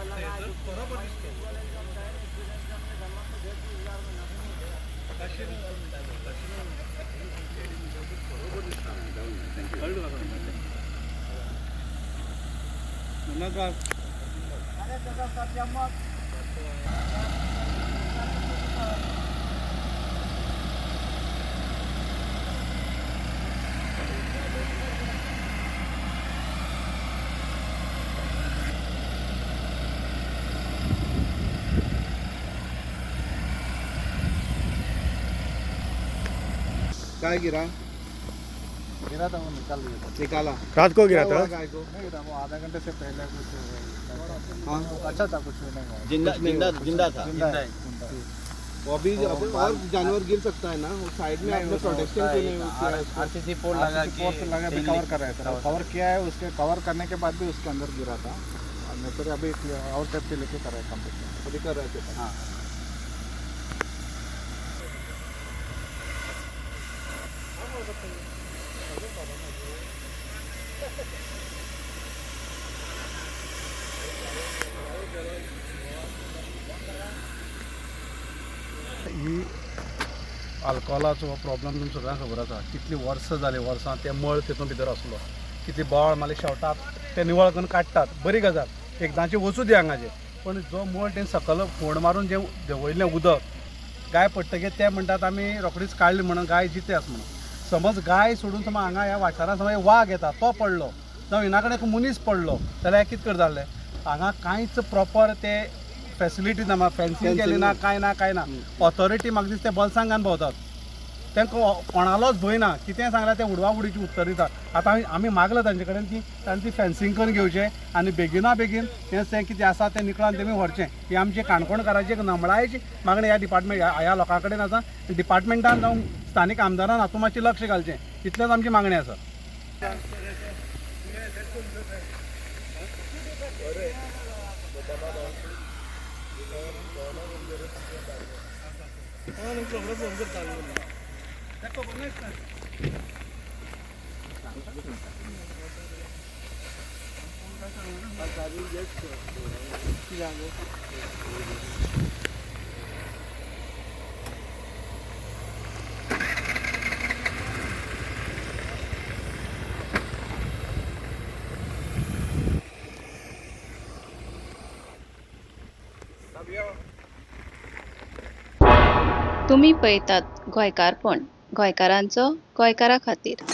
बरोबर दिसतो. नमस्कार. काय गिरा? गिरा था, वो निकाल लिया था। निकाला? रात को गिरा क्या था। हुआ गाय को? नहीं गिरा, वो आधा घंटे से पहले कुछ। हाँ। अच्छा था, कुछ नहीं हुआ। जिंदा जिंदा जिंदा था। जिंदा है, जिंदा है। वो अभी अभी और जानवर गिर सकता है ना, वो साइड में नहीं, आपने वो तो प्रोटेक्शन उसका क्यों नहीं किया उसको? आरसीसी पोल लगा RCC पोल के लगा अभी कवर कर रहे थे, कवर किया है। उसके कवर करने के बाद भी उसके अंदर गिरा था और नहीं तो अभी और सेफ्टी लेके कर रहे हैं कंप्लीट। अभी कर रहे थे? हाँ। ही अल्कोहोलाचो हो प्रॉब्लम तुमकां सगळ्यांक खबर आसा. कितलीं वर्सां जालीं, वर्सां तें मळ तितून भितर आसलो. कितली बोवाळ मारले, शेवटाक ते निवळ करून काडटात. बरी गजाल, एकदांचें वचूं दी हांगाचें. पण जो मळ तें सकल फोंड मारून जें देंवयल्लें उदक, गाय पडटकीर ते म्हणटात आमी रोखडीच काडली म्हणून गाय जिते आसा म्हणून. समज गाय सोडून समज हांगा ह्या वाठारांत समज वाग येता, तो पडलो जावं हिना कडेन एक मनीस पडलो जाल्यार कितें करता जालें? हांगा कांयच प्रॉपर ते फॅसिलिटी ना, फेन्सिंग केली ना, कांय ना, कांय ना. ऑथॉरिटी म्हाका दिसता ते बोल्सांक घालून भोंवतात. तांकां कोणालोच भंय ना. कितें सांगल्यार ते उडवा उडीची उत्तर दितात. आतां आमी मागलां तांचे कडेन की तांणी ती फेन्सिंग करून घेवचें आनी बेगिना बेगीन हें तें कितें आसा तें निकळान तेमी व्हरचें. ही आमची काणकोणकाराची एक नमळायेची मागणी ह्या डिपार्टमेंट ह्या लोकां कडेन आसा. डिपार्टमेंटान जावं स्थानीक आमदारान हातूंत मातशें लक्ष घालचें, इतलेंच आमची मागणी आसा. तुमी पळयतात गोंयकारपण, गोंयकारांचो गोंयकारा खातीर।